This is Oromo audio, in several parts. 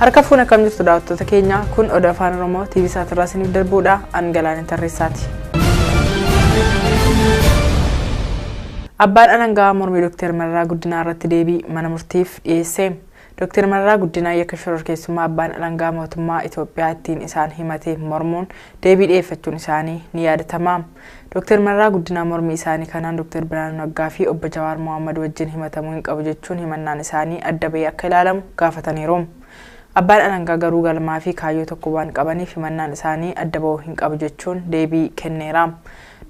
Harka fuuna akkam jirtu daawwattoota keenya, kun Oduu Afaan Oromoo TV Saatirraa isiniif darbuudha. An Galaanee Tarreessaati. Abbaan alangaa mormii Dr. Mararaa Guddinaa irratti deebii mana murtiif dhiyeesse. Dr. Mararaa Guddinaa yakka shororkeessummaa abbaan alangaa mootummaa Itoophiyaa ittiin isaan himate mormuun deebii dhiyeeffachuun isaanii ni yaadatama. Dr. Mararaa Guddinaa mormii isaanii kanaan Dr. Birhaanuu Naggaa fi obbo Jawaar Mohammad wajjin himatamuu hin qabu jechuun himannaan isaanii adda bahee akka ilaalamu gaafataniiru. Abbaan alangaa garuu galmaa fi kaayyoo tokko waan qabaniif himannaan isaanii adda bahuu hin qabu jechuun deebii kenneera.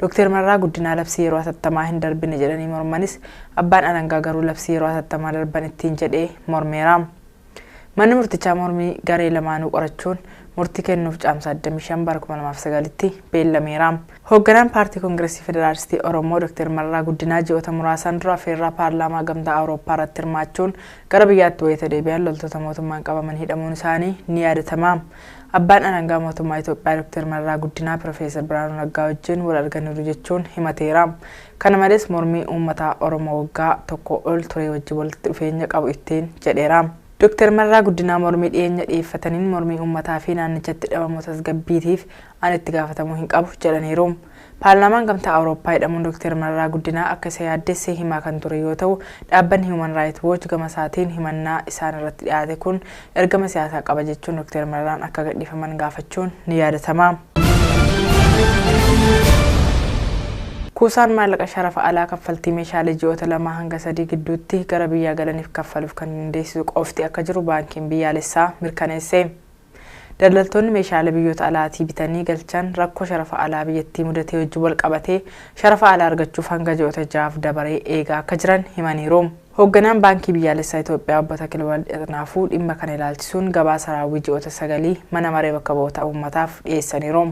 Dr. Mararaa Guddinaa labsii yeroo hatattamaa hin darbine jedhanii mormanis, abbaan alangaa garuu labsii yeroo hatattamaa darban ittiin jedhee mormeera. Manni murtichaa mormii garee lamaanuu qorachuun murtii kennuuf Caamsaa 25 bara 2009tti beellameera. Hoogganaan Paartii Koongireesii Federaalistii Oromoo Dr. Mararaa Guddinaa ji'oota muraasaan dura affeerraa Paarlaamaa Gamtaa Awurooppaa irratti hirmaachuun gara biyyaatti wayita deebi'an loltoota mootummaan qabaman hidhamuun isaanii ni yaadatama. Abbaan alangaa mootummaa Itoophiyaa Dr. Mararaa Guddinaa Piroofeesar Birhaanuu Naggaa wajjin wal arganiiru jechuun himateera. Kana malees mormii uummata Oromoo waggaa tokko ol ture wajjin walitti dhufeenya qabu ittiin jedheera. Dr. Mararaa Guddinaa mormii dhiyeenya dhiyeeffataniin mormii uummataa fi naannichatti dhabamuu tasgabbiitiif an itti gaafatamuu hin qabu jedhaniiru. Paarlaamaan Gamtaa Awurooppaa hidhamuun Dr. Mararaa Guddinaa akka isa yaaddesse himaa kan ture yoo ta'u, dhaabbanni Human Rights Watch gama isaatiin himannaa isaan irratti dhiyaate kun ergama siyaasaa qaba jechuun Dr. Mararaan akka gadhiifaman gaafachuun ni yaadatama. Kuusaan maallaqa sharafa alaa kaffaltii meeshaalee ji'oota 2 hanga 3 gidduutti gara biyyaa galaniif kaffaluuf kan dandeessisu qofti akka jiru Baankiin Biyyaalessaa mirkaneesse. Daldaltoonni meeshaalee biyyoota alaatii bitanii galchan rakkoo sharafa alaa biyyattii mudatee wajjin wal qabatee sharafa alaa argachuuf hanga ji'oota 6f dabaree eegaa akka jiran himaniiru. Hoogganaan Baankii Biyyaalessaa Itoophiyaa obbo Takilawald Axnaafuu dhimma kana ilaalchisuun gabaasa raawwii ji'oota 9 mana maree bakka bu'oota uummataaf dhiyeessaniiru.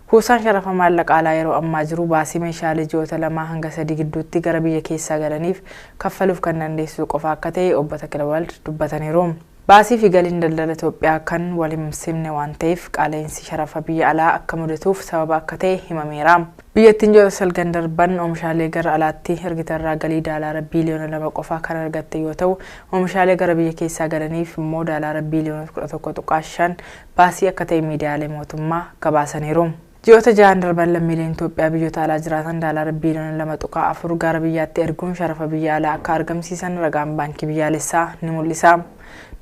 Kuusaan sharafa maallaqa alaa yeroo ammaa jiru baasii meeshaalee ji'oota 2 hanga 3 gidduutti gara biyya keessaa galaniif kaffaluuf kan dandeessisu qofa akka ta'e obbo Takilawald dubbataniiru. Baasii fi galiin daldala Itoophiyaa kan wal hin simne waan ta'eef qaala'insi sharafa biyya alaa akka mudatuuf sababa akka ta'e himameera. Biyyattiin ji'oota salgan darban oomishaalee gara alaatti ergiterraa galii daalaara biiliyoona 2 qofa kan argatte yoo ta'u, oomishaalee gara biyya keessaa galaniif immoo daalaara biiliyoona 11.5 baasii akka ta'e miidiyaalee mootummaa gabaasaniiru. Ji'oota 6n darban lammiileen Itoophiyaa biyyoota alaa jiraatan daalaara biiliyoona 2.4 gara biyyaatti erguun sharafa biyya alaa akka argamsiisan ragaan Baankii Biyyaalessaa ni mul'isa.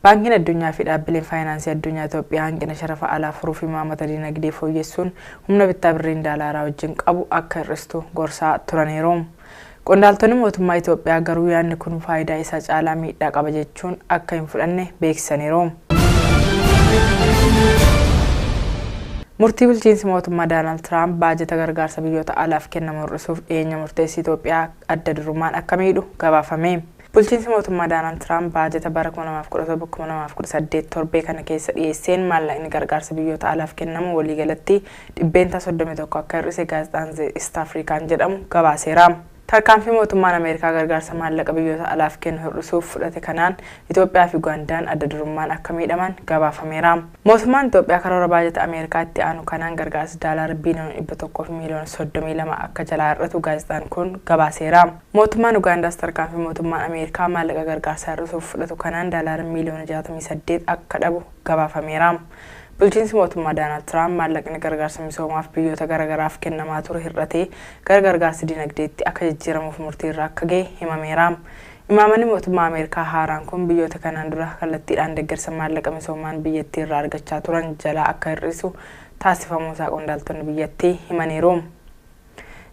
Baankiin Addunyaa fi dhaabbileen faayinaansii addunyaa Itoophiyaa hanqina sharafa alaa furuuf imaammata dinagdee fooyyessuun humna bittaa birriin daalaaraa wajjin qabu akka hir'istu gorsaa turaniiru. Qondaaltonni mootummaa Itoophiyaa garuu yaadni kun faayidaa isaa caalaa miidhaa qaba jechuun akka hin fudhanne beeksisaniiru. Murtii bulchiinsi mootummaa Doonaald Tiraamp baajata gargaarsa biyyoota alaaf kennamu hir'isuuf dhiyeenya murteessi Itoophiyaa adda durummaan akka miidhu gabaafame. Bulchiinsi mootummaa Doonaald Tiraamp baajata bara 2017-2018 torbee kana keessa dhiyeesseen maallaqni gargaarsa biyyoota alaaf kennamu waliigalatti 31% akka hir'ise gaazexaan The East African jedhamu gabaaseera. Tarkaanfii mootummaan Ameerikaa gargaarsa maallaqa biyyoota alaaf kennu hir'isuuf fudhate kanaan Itoophiyaa fi Ugaandaan adda durummaan akka miidhaman gabaafameera. Mootummaan Itoophiyaa karoora baajata Ameerikaa itti aanu kanaan gargaarsa daalaara biiliyoona 100 fi miiliyoona 32 akka jalaa hir'atu gaazexaan kun gabaaseera. Mootummaan Ugaandaas tarkaanfii mootummaan Ameerikaa maallaqa gargaarsaa hir'isuuf fudhatu kanaan daalaara miiliyoona 68 akka dhabu gabaafameera. Bulchiinsi mootummaa Doonaald Tiraamp maallaqni gargaarsa misoomaaf biyyoota garaagaraaf kennamaa ture hir'atee gara gargaarsa dinagdeetti akka jijjiiramuuf murtii irra akka ga'e himameera. Imaammanni mootummaa Ameerikaa haaraan kun biyyoota kanaan dura kallattiidhaan deeggarsa maallaqa misoomaan biyyattii irraa argachaa turan jalaa akka hir'isu taasifamuu isaa qondaaltonni biyyattii himaniiru.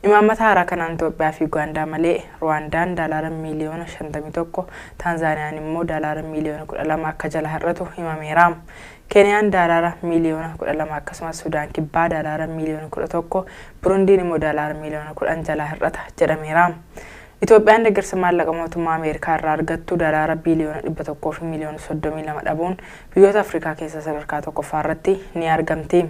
Imaammata haaraa kanaan Itoophiyaa fi Ugaandaa malee Ruwaandaan daalaara miiliyoona 51, Taanzaaniyaan immoo daalaara miiliyoona 12 akka jala hir'atu himameera. Keeniyaan daalaara miiliyoona 12 akkasumas Sudaan Kibbaa daalaara miiliyoona 11, Burundiin immoo daalaara miiliyoona 10 jalaa hir'ata jedhameera. Itoophiyaan deeggarsa maallaqa mootummaa Ameerikaa irraa argattu daalaara biiliyoona 100 fi miiliyoona 32 dhabuun biyyoota Afrikaa keessa sadarkaa tokkoffaa irratti ni argamti.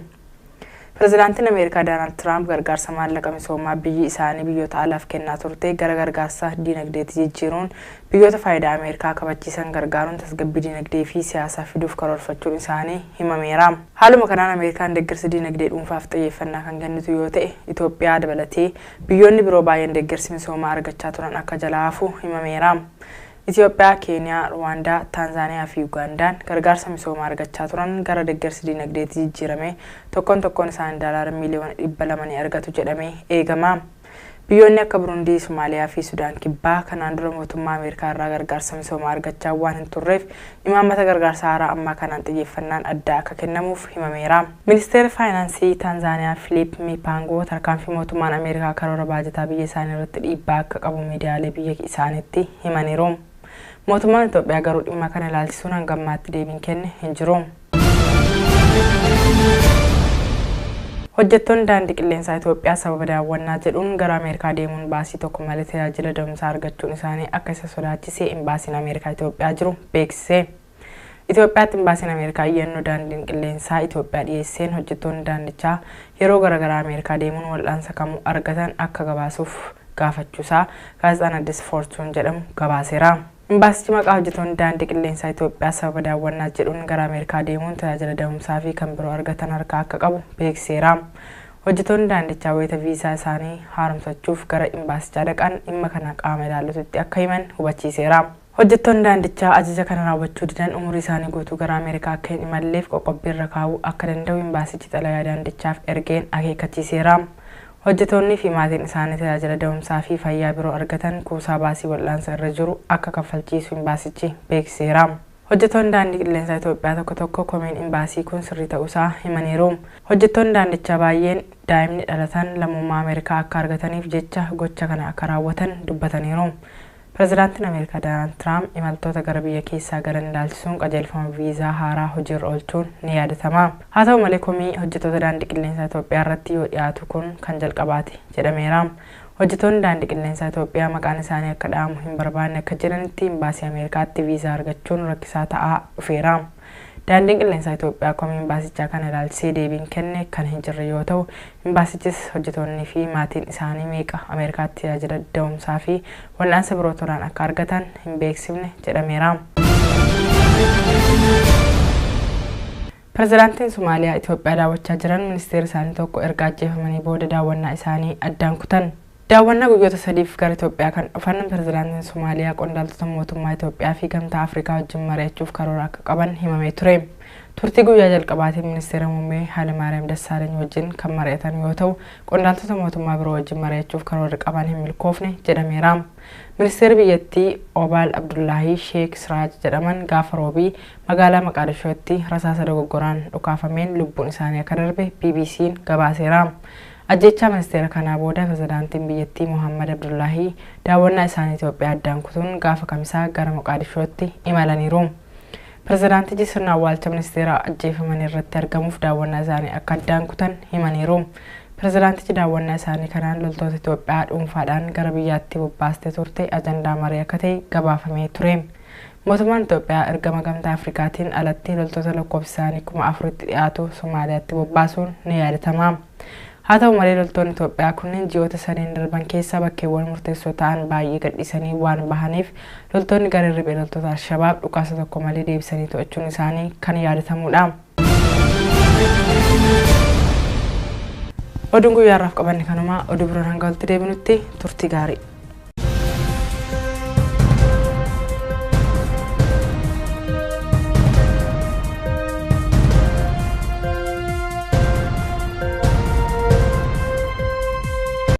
Pirezidaantiin Ameerikaa Doonaald Tiraamp gargaarsa maallaqa misoomaa biyyi isaanii biyyoota alaaf kennaa turte gara gargaarsa dinagdeetti jijjiiruun biyyoota faayidaa Ameerikaa kabachiisan gargaaruun tasgabbii dinagdee fi siyaasaa fiduuf karoorfachuun isaanii himameera. Haaluma kanaan Ameerikaan deeggarsa dinagdee dhuunfaaf xiyyeeffannaa kan kennitu yoo ta'e, Itoophiyaa dabalatee biyyoonni biroo baay'een deeggarsi misoomaa argachaa turan akka jalaa hafu himameera. Itoophiyaa, Keeniyaa, Ruwaandaa, Taanzaaniyaa fi Ugaandaan gargaarsa misoomaa argachaa turan gara deeggarsa dinagdeetti jijjiirame tokkoon tokkoon isaanii daalaara miiliyoona 200 ni argatu jedhamee eegama. Biyyoonni akka Burundii, Somaaliyaa fi Sudaan Kibbaa kanaan dura mootummaa Ameerikaa irraa gargaarsa misoomaa argachaa waan hin turreef imaammata gargaarsa haaraa ammaa kanaan xiyyeeffannaan addaa akka kennamuuf himameera. Ministeerri Faayinaansii Taanzaaniyaa Filiip Mipaangoo tarkaanfii mootummaan Ameerikaa karoora baajataa biyya isaanii irratti dhiibbaa akka qabu miidiyaalee biyya isaaniitti himaniiru. Mootummaan Itoophiyaa garuu dhimma kana ilaalchisuun hanga ammaatti deebiin kenne hin jiru. Hojjettoonni daandii qilleensaa Itoophiyaa sababa daawwannaa jedhuun gara Ameerikaa deemuun baasii tokko malee tajaajila da'umsaa argachuun isaanii akka isa sodaachise imbaasiin Ameerikaa Itoophiyaa jiru beeksise. Itoophiyaatti imbaasiin Ameerikaa iyyannoo daandiin qilleensaa Itoophiyaa dhiyeesseen hojjettoonni daandichaa yeroo garaagaraa Ameerikaa deemuun wal'aansa kamuu argatan akka gabaasuuf gaafachuusaa gaazexaan Addis Fortuun jedhamu gabaaseera. Imbaasichi maqaa hojjettoonni daandii qilleensaa Itoophiyaa sababa daawwannaa jedhuun gara Ameerikaa deemuun tajaajila da'umsaa fi kan biroo argatan harkaa akka qabu beeksiseera. Hojjettoonni daandichaa wayita viisaa isaanii haaromsachuuf gara imbaasichaa dhaqan dhimma kana qaama ilaallatutti akka himan hubachiiseera. Hojjettoonni daandichaa ajaja kana raawwachuu didan umurii isaanii guutuu gara Ameerikaa akka hin imalleef qoqqobbii irra kaa'uu akka danda'u imbaasichi xalayaa daandichaaf ergeen akeekkachiiseera. Hojjettoonni fi maatiin isaanii tajaajila da'umsaa fi fayyaa biroo argatan kuusaa baasii wal'aansa irra jiru akka kaffalchiisu imbaasichi beeksiseera. Hojjettoonni daandii qilleensaa Itoophiyaa tokko tokko komiin imbaasii kun sirrii ta'uusaa himaniiru. Hojjettoonni daandichaa baay'een daa'imni dhalatan lammummaa Ameerikaa akka argataniif jecha gocha kana akka raawwatan dubbataniiru. Pireezidaantiin Ameerikaa Doonaald Tiraamp imaltoota gara biyya keessaa galan ilaalchisuun qajeelfama viizaa haaraa hojiirra oolchuun ni yaadatama. Haa ta'u malee komii hojjettoota daandii qilleensaa Itoophiyaa irratti yoo dhiyaatu kun kan jalqabaati jedhameera. Hojjettoonni daandii qilleensaa Itoophiyaa maqaan isaanii akka dha'amu hin barbaanne akka jedhanitti imbaasii Ameerikaatti viizaa argachuun rakkisaa ta'aa dhufeera. Daandiin qilleensaa Itoophiyaa komii imbaasichaa kana ilaalchisee deebiin kenne kan hin jirre yoo ta'u, imbaasichis hojjettoonnii fi maatiin isaanii meeqa Ameerikaatti tajaajila da'umsaa fi wal'aansa biroo tolaan akka argatan hin beeksifne jedhameera. Pireezidaantiin Somaaliyaa Itoophiyaa daawwachaa jiran ministeerri isaanii tokko erga ajjeefamanii booda daawwannaa isaanii addaan kutan. Daawwannaa guyyoota sadiif gara Itoophiyaa kan dhufan pireezidaantiin Somaaliyaa qondaaltota mootummaa Itoophiyaa fi gamtaa Afrikaa wajjin mari'achuuf karoora akka qaban himamee ture. Turtii guyyaa jalqabaatiin ministeera muummee Hayilamaariyaam Dassaaleeny wajjin kan mari'atan yoo ta'u, qondaaltota mootummaa biroo wajjin mari'achuuf karoorri qaban hin milkoofne jedhameera. Ministeerri biyyattii Obaal Abdullaahii Sheek Siraaj jedhaman gaafa roobii magaalaa Maqaadishootti rasaasa dogoggoraan dhukaafameen lubbuun isaanii akka darbe BBC'n gabaaseera. Ajjechaa ministeera kanaa booda pireezidaantiin biyyattii Mohammad Abdullaahii daawwannaa isaanii Itoophiyaa addaan kutuun gaafa kamisaa gara Moqaadishootti imalaniiru. Pireezidaantichi sirna awwaalcha ministeera ajjeefaman irratti argamuuf daawwannaa isaanii akka addaan kutan himaniiru. Pireezidaantichi daawwannaa isaanii kanaan loltoota Itoophiyaa dhuunfaadhaan gara biyyaatti bobbaastee turte ajandaa marii akka ta'e gabaafamee ture. Mootummaan Itoophiyaa ergama gamtaa Afrikaatiin alatti loltoota lakkoofsi isaanii 4,000tti dhiyaatu Somaaliyaatti bobbaasuun ni yaadatama. Haa ta'u malee loltoonni Itoophiyaa kunneen ji'oota sadeen darban keessa bakkeewwan murteessoo ta'an baay'ee gadhiisanii waan bahaniif loltoonni garee riphee loltoota Alshabaab dhukaasa tokko malee deebisanii to'achuun isaanii kan yaadatamudha. Oduun guyyaa har'aaf qabanne kanuma oduu biroon hanga walitti deebinutti turtii gaarii.